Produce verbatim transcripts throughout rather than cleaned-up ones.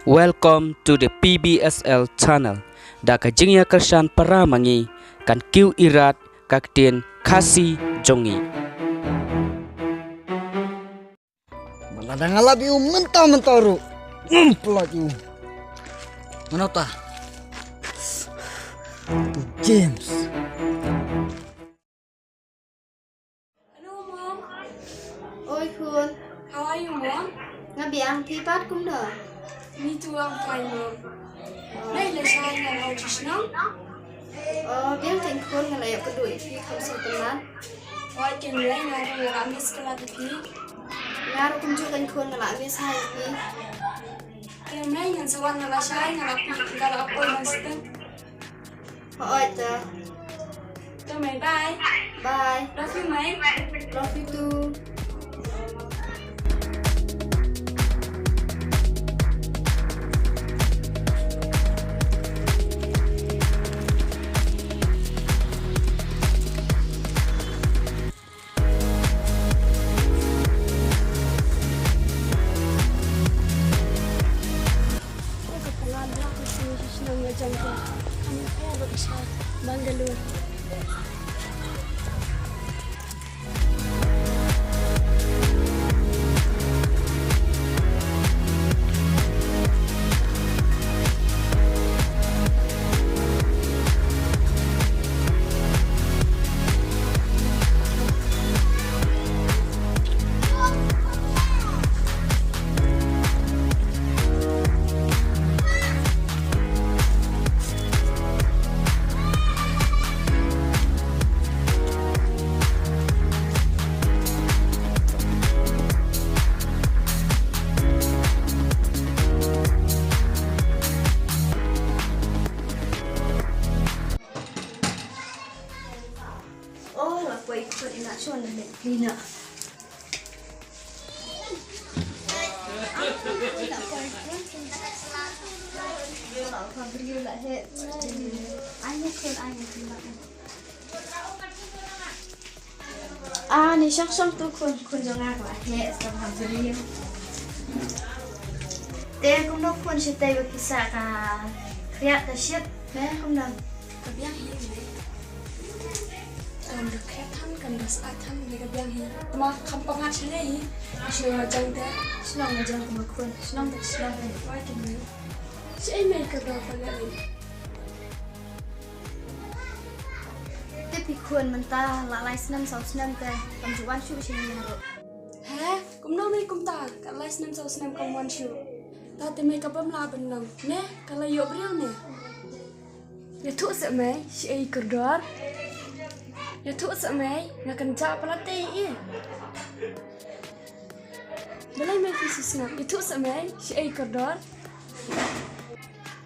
Welcome to the P B S L channel. Da ka jingïakyrshan para ma ngi, kan kiew irat ka ktien Khasi jong ngi. Ba lada nga lap ïa u mynta mynta ruh, ngam pynlait ïa u. Mano ta? James. Hello, Mom. Oi, khun. How are you, Mom? Nga biang, phi pat kumno? Me too, I'm fine, Mom. Nai lashai ngan ong shisha. Oh, biang teng khun, nga la ïoh kynduh ïa phi kham sngewtynnat. Oi, kynduh nga ruh nga la miss kylla ïa phi. Nga ruh kumjuh keiñ khun, nga la miss ha ïa phi. Te mei ngan sa wan nga lashai, nga la phi, nga la poi ban sdang. Hooid te. To mei, bye. Bye. Love you, mei. Love you too. Bangalore. Oh, la poi khun ina shon na met lina. Ah, ni shong shong tu khun, khun jong nga ka la heh, sa ha briew. Te kumno khun, shi tei ba pisa ka khriat ka shit, te kumno. Ka biang hi ne. Kan da khriat than, kan da sah than, ne ka biang hi. Tama kham pangat shi ne hi. Shi jong te. Shnong jong kumno khun, shnong te shnong te. Wai kin ne. Shi ei mei ka da pa le. Te phi khun mynta la lai snem saw snem te kam ju wan shuh sha ngi ruh. He, kumno mei kumta, ka lai snem saw snem kam wan shuh. Ta te mei ka bym lah ban long. Ne, ka la ïoh briew ne. Ïathuh seh mei, shi ei kordor. Ïathuh seh mei, nga kynjah palat te i. Balei mei phi shisnam, ïathuh seh mei, shi ei kordor.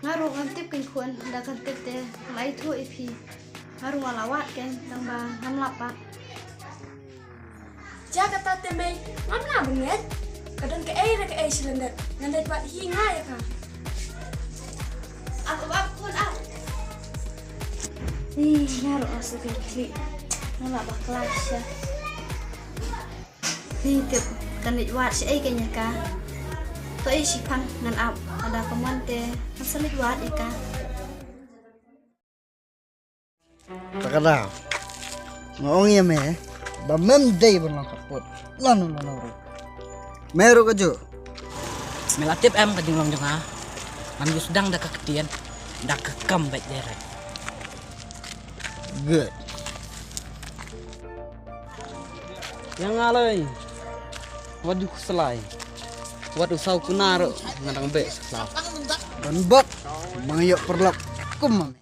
Nga ruh ngam tip keiñ khun, da kan tip te, la ïathuh ïa phi. Nga ruh nga la wad keiñ, tang ba ngam lap pat. Ïa kata te mei, ngam lah ban ngeit. Ka don kaei re kaei shi lyndet, ngan leit wad hi nga ïa ka. Ap, ap, ap, khun, ap. Ih, nga ruh nga shu keiñ khlieh. Ngam lah bakla sha. Ni tip kan leit wad shaei keiñ ïa ka. To ei shiphang ngan ap, lada ka mon te ngan sa leit wad ïa ka. Ta ka daw nga ong ïa me ba mem dei ban long kyrpud lano lano ruh. Me ruh kajuh. Me la tip em ka jinglong jong nga. Ngam ju sdang da ka ktien, da ka kam beit dei re. Good. Ïa nga lei. Wat ju khuslai. Wat u saw kuna ruh nga dang beh sa khlaw. Ban bok ma nga ïoh paralok kum ma me.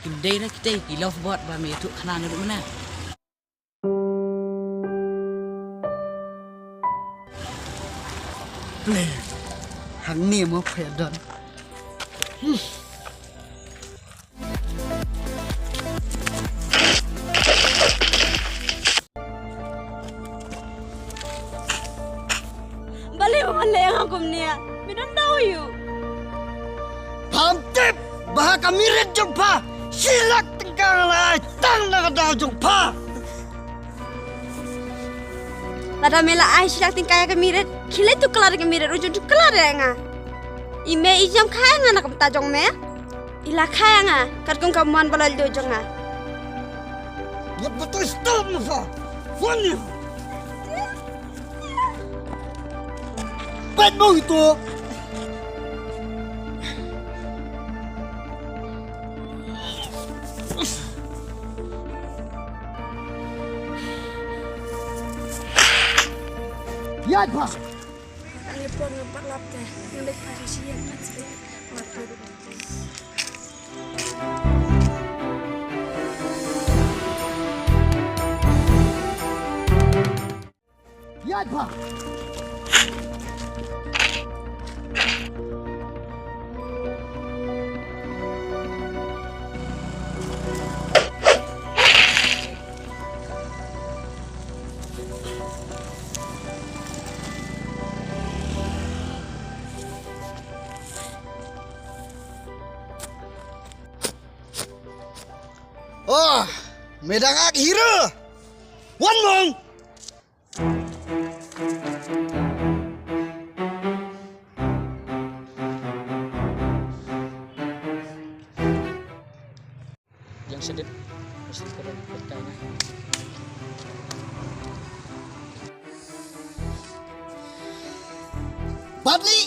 Kim dei na kitei ki love bird ba me ïathuh khana nga ruh mynne. Ple. Hangne mo phe don. Hmm. Balei ba me leh ïa nga kumne? Me don daw ïa u. Pham tip ba ha ka mirit jong pha shi lak tyngka nga la ai tang na ka daw jong pha. Lada me la ai shi lak tyngka ïa ka Mirit, khie leit tu kylla da ka Mirit, u jong tu kylla da nga. I mei i jam kha ïa nga na ka bynta jong me. I la kha ïa nga katkum ka mon ba la lait jong nga. Wat betul stop masa. Wan ni. Pet mo itu. Ïaid bha. Ani por nga pat lap te. Nga dei ka shi ïa pat. Ïaid bha. Oh, me dang ak hero. Wan mong. Yang sedip, mesti keren berkainya. Badli.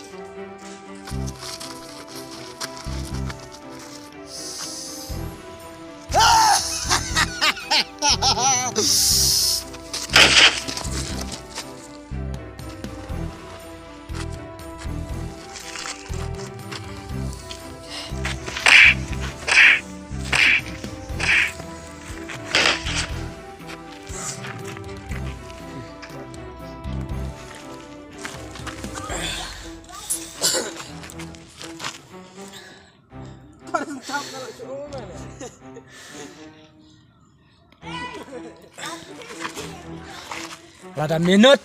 Lada minot,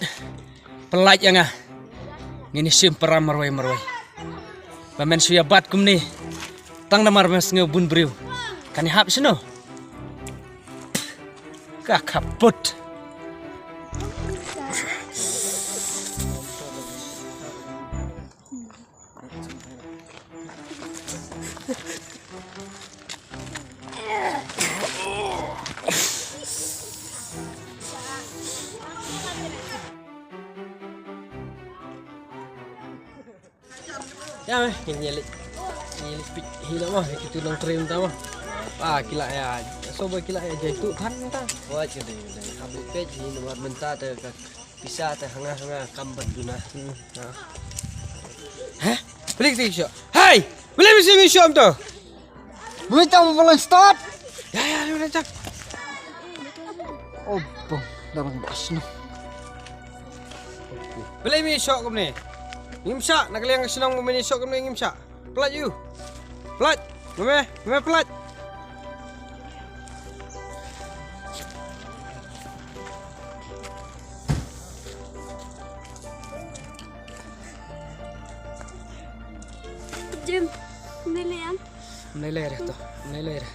pyllait ïa nga. Ngin ïa shim para marwei marwei. Ba men shu ïa bat kumne. Tang namar men sngew bun briew. Kan ïa hap shano? Ka khaput. Ya me, ngin ïa leit. Ngin ïa leit peit hi na mo, ïa kitu nongtrei mynta mo. Ah, ki la ïa, so ba ki la ïa jai tuh than mynta. Wat ka dei, ka dei. Hap leit peit hi na wat mynta te ka pisa te hanga hanga kam ban duna. Hmm, ha. Heh? Balik ti shoh. Hai! Balik mesti mi shoh mynta. Beli tang mo palan start. Ya, ya, ya, ya. Oh, bang, dah bang bas noh. Beli mi shoh kumne. Ngim shah, na ka liang ka shnong mo mi shoh kumne ngim shah. Pyllait ïa u. Pyllait. Mame, mame pyllait. Jim, ym lei lei em? Ym lei lei re to, ym lei lei re.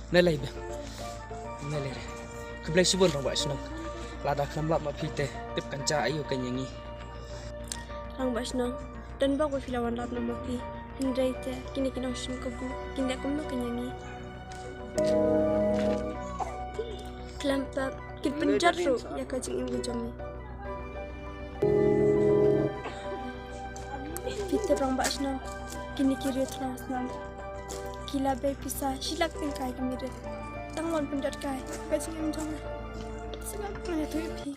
Ym lei lei be. Ym lei lei re. Khublei shibun rangbah shnong. Lada khlem lap ma phi te, tip kan jia aïu kan ïa ngi. Rangbah shnong, don bok ba phi la wanrah noh ma phi. Hynrei te, kine ki nongsynshar kabu, kin leh kumno kan ïa ngi. Khlem pep, kin pynjot ruh ïa ka jingim ka jong ngi. Phi tip rangbah shnong, kine ki riew tnat shnong ki la bei pisa shi lak tyngka ïa ka Mirit. Tang ban pynjot kai ka jingim jong nga. Sngap nga ïathuh ïa phi.